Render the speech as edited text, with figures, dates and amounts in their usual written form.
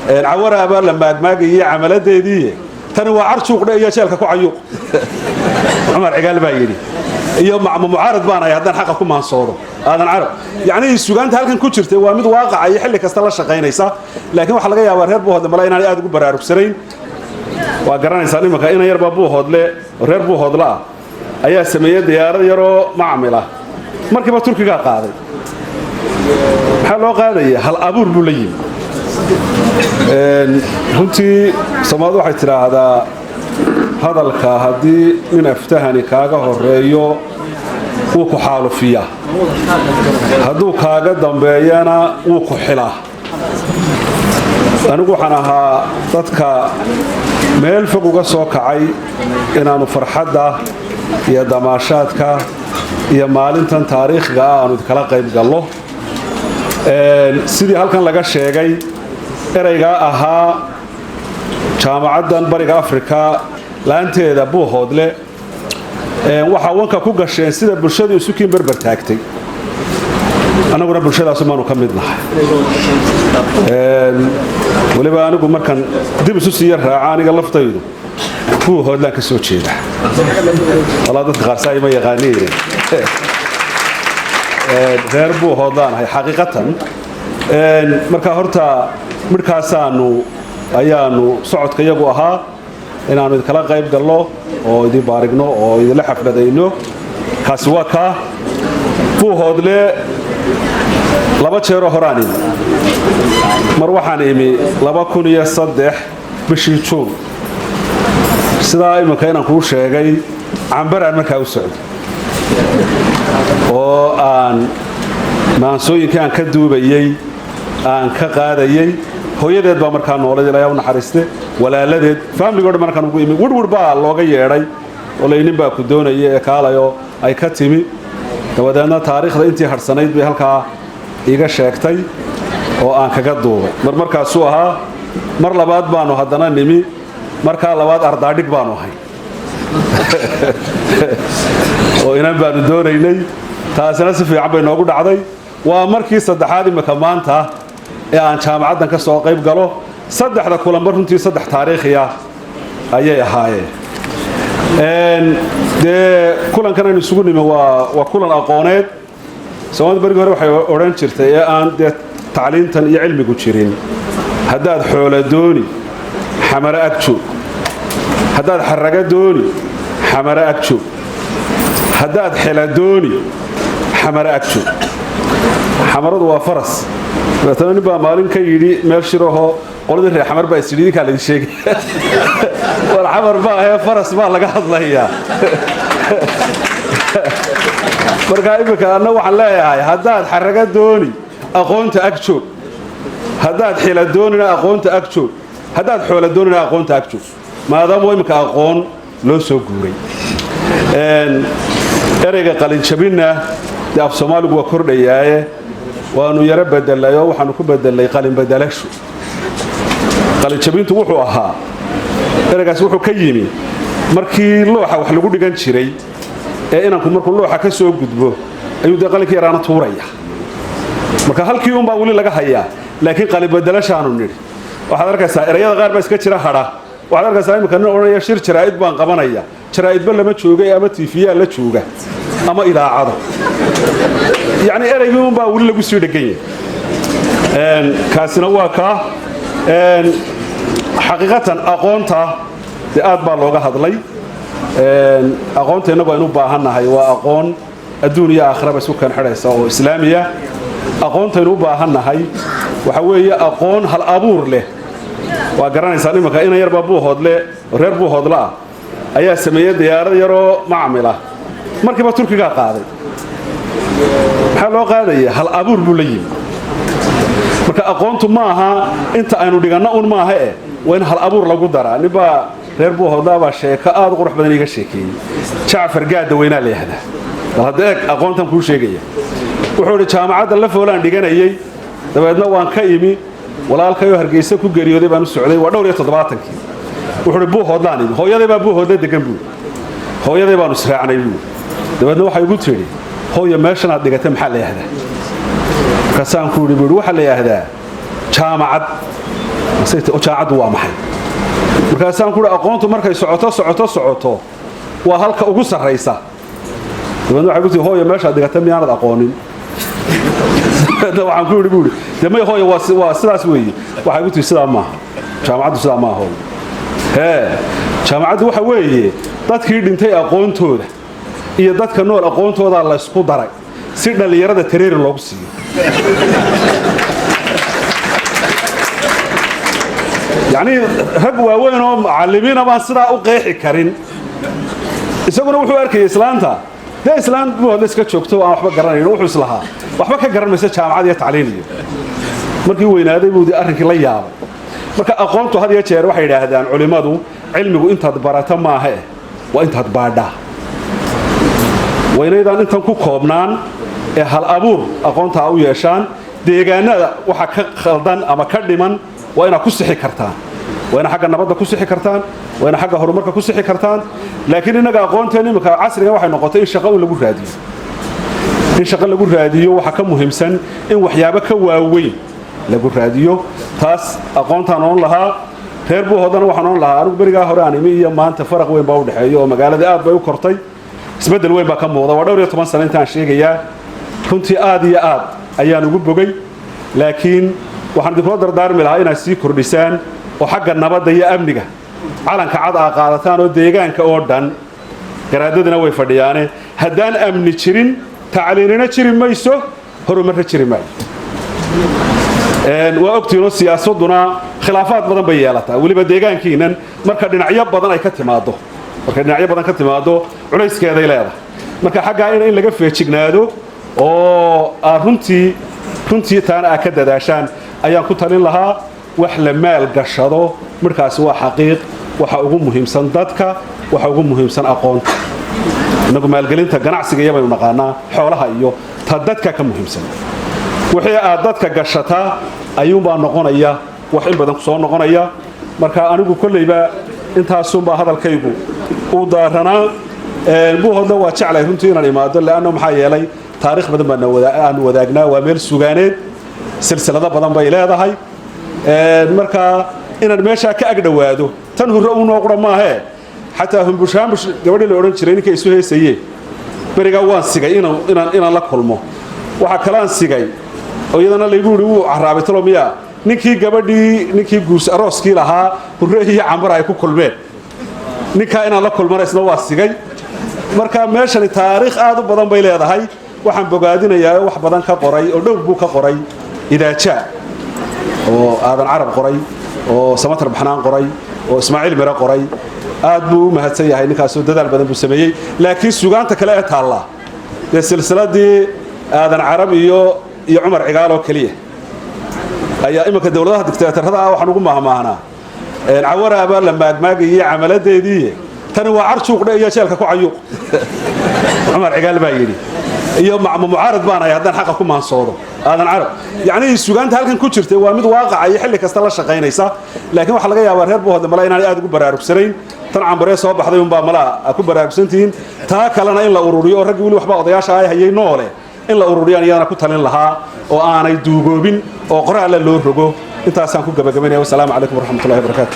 Cawaraabaa la maagmaagayay camaladeedii. Tani waa carjuuqdhe iyo jeelka ku cayuuq, Cumar Cigaal baa yidhi. Iyo mucaarad baan ahay haddaan xaqa ku maansoodo, Aadan Carab. Yacnii sugaanta halkan ku jirtay waa mid waaqaca iyo xilli kasta la shaqaynaysa, laakiin waxaa laga yaabaa reer Buuhoodle male inaanay aad ugu baraarugsanayn. Waa garanaysaa, imanka inan yarbaa Buuhoodle, reer Buuhoodle ah, ayaa sameeyey diyaarad yaroo macmil ah. Markiiba Turkigaa qaaday. Maxaa loo qaadaya? Hal abuur buu la yimi. Runtii Soomaalidu waxay tidhaahdaa, hadalka haddii nin aftahani kaaga horeeyo wuu ku xaalufiyaa, hadduu kaaga dambeeyana wuu ku xilaa. Anigu waxaan ahaa dadka meel fog uga soo kacay inaannu farxadda iyo damaashaadka iyo maalintan taariikhga ah aanu idinkala qayb gallo. Sidii halkan laga sheegay, ereygaa ahaa Jaamacaddan Bariga Afrika laanteeda Buuhoodle, waxaa wanka ku gasheen sida bulshadu isu kiin berber taagtay. Annaguna bulshadaasu maanu ka mid nahay. Weliba anigu markaan dib isu siiya raaca, aniga laftaydu Buuhoodlaan ka soo jeeda. Walaa dadka qaar saa ima yaqaaniin. Reer Buuhoodlaan ahay xaqiiqatan. Marka horta midhkaasaanu ayaanu socodka iyagu ahaa inaannu idinkala qayb gallo oo idin baarigno oo idinla xafladayno. Kaasi waa kaa. Buuhoodle laba jeeroo horaan imi. Mar waxaan imi 2003 bishii Juun. Sidaa iminka inaan kuu sheegay, Cambaraan markaa u socday oo aan maansooyinkii aan ka duubayey aan ka qaadayey. Hooyadeed baa markaa noolad, Ilaahay u naxariiste, walaaladeed, faamiligo dhan markaan ugu imi. Wirwir baa looga yeedhay oo laynin baa ku doonaya ee kaalayoo ay ka timi. Dabadeedna taariikhda intii hadhsanayd bay halkaa iiga sheegtay oo aan kaga duubay. Mar markaasuu ahaa. Mar labaad baanu haddana nimi. Markaa labaad ardaadhig baanu ahay oo inan baanu doonaynay. Taasina si fiican bay noogu dhacday. Waa markii saddexaad imika maanta ee aan jaamacaddan ka soo qayb galo. Saddexda kulanba runtii saddex taariikhiya ayay ahaayeen. Dee kulankan aynu isugu nimi waa kulan aqooneed. Soomaalida berigii hore waxay odhan jirtay, ee aan dee tacliintan iyo cilmigu jirin, haddaad xoola dooni Xamare ag joog, haddaad xarraga dooni Xamare ag joog, haddaad xela dooni Xamare ag joog. Xamaradu waa faras. Dabeetana nin baa maalin ka yidhi meel shirahoo, qoladii reer Xamar baa isyidhi, idinkaa laydin sheegay, war Xamar ma ahee, faras baa laga hadlayaa. Markaa iminka anna waxaan leeyahay, haddaad xarraga dooni aqoonta ag joog, haddaad xila doonina aqoonta ag joog, haddaad xoola doonina aqoonta ag joog, maadaama iminka aqoon loo soo guuray. Ereyga qalinjabinna dee af Soomaaligu waa kordhayaaye, waanu yaro bedelay oo waxaanu ku bedelay qalin bedelashu. Qalinjabintu wuxuu ahaa, ereygaas wuxuu ka yimi markii looxa wax lagu dhigan jiray ee inanku markuu looxa ka soo gudbo ayuu dee qalinkii yaraana tuuraya. Marka halkii unbaa weli laga hayaa, laakiin qalinbedelashaanu nidhi. Waxaad arkaysaa erayada qaar baa iska jira hadha. Waxaad arkaysaa iminka nin odhanaya shir jaraa'id baan qabanaya. Jaraa'idba lama jooga, ama tiifiyaa la jooga ama idaacado. Yacni ereygii unbaa weli lagu sii dhegan yahay. Kaasina waa kaa. Xaqiiqatan aqoonta dee aad baa looga hadlay. Aqoonta innagu aynu u baahannahay waa aqoon adduun iyo aakhiraba isku keen xidhaysa oo islaamiya. Aqoontaynu u baahannahay waxa weeye aqoon hal abuur leh. Waa garanaysaa, imanka inan yarbaa Buuhoodle, reer Buuhoodle ah, ayaa sameeyey diyaarad yaroo macmil ah. Markiiba Turkigaa qaaday. Maxaa loo qaadaya? Hal abuur buu la yimi. Marka aqoontu ma aha inta aynu dhiganno un maaha, eh waa in hal abuur lagu daraa. Ninbaa reer Buuhoodlaa baa sheeko aad u qurux badan iiga sheekeeyey. Jacfar Gaadda weynaa la yihahdaa. Bal hadda eeg aqoontan kuu sheegaya. Wuxuu idhi, jaamacadda la foolaan dhiganayey, dabeedna waan ka imi, walaalkayoo Hargeysa ku geeriyooday baan u socday. Waa dhowr iyo toddobaatankii. Wuxuu idhi, Buuhoodlaan imi, hooyaday baa Buuhoodla degan buu, hooyaday baanu israacnay buu. Dabeedna waxay igu tidhi, hooyo, meeshan aad dhigatay maxaa la yihahdaa? Markaasaan ku idhi, buu, waxaa la yidhaahdaa jaamacad. Oo jaamacaddu waa maxay? Markaasaan ku uhi, aqoontu markay socoto, socoto, socoto, waa halka ugu sarraysa. Dabeedna waxay ku tii, "Hooyo, meeshaad dhigata miyaanad aqoonin?" Dabeedna waxaan ku yidhi, buu idhi, "Dee may hooyo, waa sidaas weeye." Waxay ku tihi, "Sidaa maaha, jaamacaddu sidaa maaha hooyo. Hee, jaamacaddu waxa weeye dadkii dhintay aqoontooda iyo dadka nool aqoontoodaa laysku daray si dhallinyarada tareeri loogu siiyo." Yacnii rag waaweyn oo macallimiina baan sidaa u qeexi karin. Isaguna wuxuu arkayay islaanta, dee islaan buu iska joogto aan waxba garanayn. Wuxuu islahaa waxba ka garan maysa jaamacad iyo tacliin. Iyo markii weynaaday buu arrinkii la yaabay. Marka aqoontu had iyo jeer waxay yidhaahdaan culimmadu, cilmigu intaad barata maaha eh, waa intaad baadhaa. Waa inaydaan intan ku koobnaan ee hal abuur aqoontaa u yeeshaan. Deegaanada waxa ka khaldan ama ka dhiman waa inaad ku sixi kartaan, waa inaad xagga nabadda ku sixi kartaan, waa inaad xagga horumarka ku sixi kartaan. Laakiin innaga aqoonteen imika casrigan waxay noqotay in shaqo un lagu raadiyo. In shaqo lagu raadiyo waxaa ka muhiimsan in waxyaabo ka waaweyn lagu raadiyo. Taas aqoontaan oon lahaa. Reer Buuhoodana waxaan oon lahaa, anigu berigaa hore aan imi iyo maanta faraq weyn baa u dhexeeya, oo magaaladii aad bay u kortay, isbeddel weyn baa ka muuqda. Waa dhowr iyo toban sano intaan sheegayaa. Runtii aad iyo aad ayaan ugu bogay, laakiin waxaan idinkula dardaarmi lahaa inaad sii kordhisaan oo xagga nabadda iyo amniga calanka cad aa qaadataan, oo deegaanka oo dhan garaadadina way fadhiyaane. Haddaan amni jirin, tacliinina jiri mayso, horumarna jiri maayo. Waa ogtiinoo siyaasadduna khilaafaad badan bay yeelataa, weliba deegaankiinan marka dhinacyo badan ay ka timaaddo, markay dhinacyo badan ka timaaddo, culayskeeday leedahay. Marka xaggaa in laga feejignaado oo aad runtii taana aad ka dadaashaan ayaan ku talin lahaa. Wax la maal gashado markaasi waa xaqiiq. Waxa ugu muhiimsan dadka, waxa ugu muhiimsan aqoonta. Innagu maalgelinta ganacsiga iyo baynu naqaanaa, xoolaha iyo ta dadka ka muhiimsan. Wixii aad dadka gashataa ayuunbaa noqonaya wax in badan ku soo noqonaya. Marka anigu kollayba intaasunbaa hadalkaygu uu daaranaa. Buuhoodna waa jeclay runtii inaan imaado, leanno maxaa yeelay taarikh badan baan aanu wadaagnaa. Waa meel sugaaneed, silsilado badan bay leedahay. Marka inaan meeshaa ka agdhowaado, tan hurre uunoo qura maahee, xataa Humbush Hambush gabadhii la odhan jiray, ninkay isu heesayee berigaa waan sigay inaan la kulmo. Waxaa kalaan sigay oo iyadana laygu yidhi wuu carraabay, talo miyaa ninkii gabadhii, ninkii guurs arooskii lahaa Hurre iyo Cambara ay ku kulmeen, ninkaa inaan la kulmana isna waa sigay. Marka meeshani taariikh aad u badan bay leedahay. Waxaan bogaadinayaa wax badan ka qoray oo dhowr buu ka qoray Idaajaa, oo Aadan Carab qoray, oo Samatar Baxnaan qoray, oo Ismaaciil Mire qoray. Aad buu u mahadsan yahay ninkaasoo dadaal badan buu sameeyey. Laakiin sugaanta kale ee taallaa dee silsiladii Aadan Carab iyo Cumar Cigaal oo keliya ayaa iminka. Dowladaha digtaatarada ah waxaan ugu mahmaahnaa, cawaraabaa la maagmaagayay camaladeedii, tani waa carjuuqdhe iyo jeelka ku cayuuq, Cumar Cigaal baa yidhi. Iyo mucaarad baan ahay haddaan xaqa ku maansoodo, Aadan Carab. Yacnii sugaanta halkan ku jirtay waa mid waaqaca iyo xilli kasta la shaqaynaysa. Laakiin waxaa laga yaabaa reer Buuhoodle mala inaanay aad ugu baraarugsanayn. Tan Cambaree soo baxday unbaa malaa ku baraarugsantihiin. Taa kalena in la ururiyo oo raggii weli waxba odayaasha ay hayay noole in la ururiyaan iyadana ku talin lahaa, oo aanay duugoobin oo qoraalla loo rogo. Intaasaan ku gabagabaynaya. Wasalaamu calaykum waraxmatullahi wabarakaatu.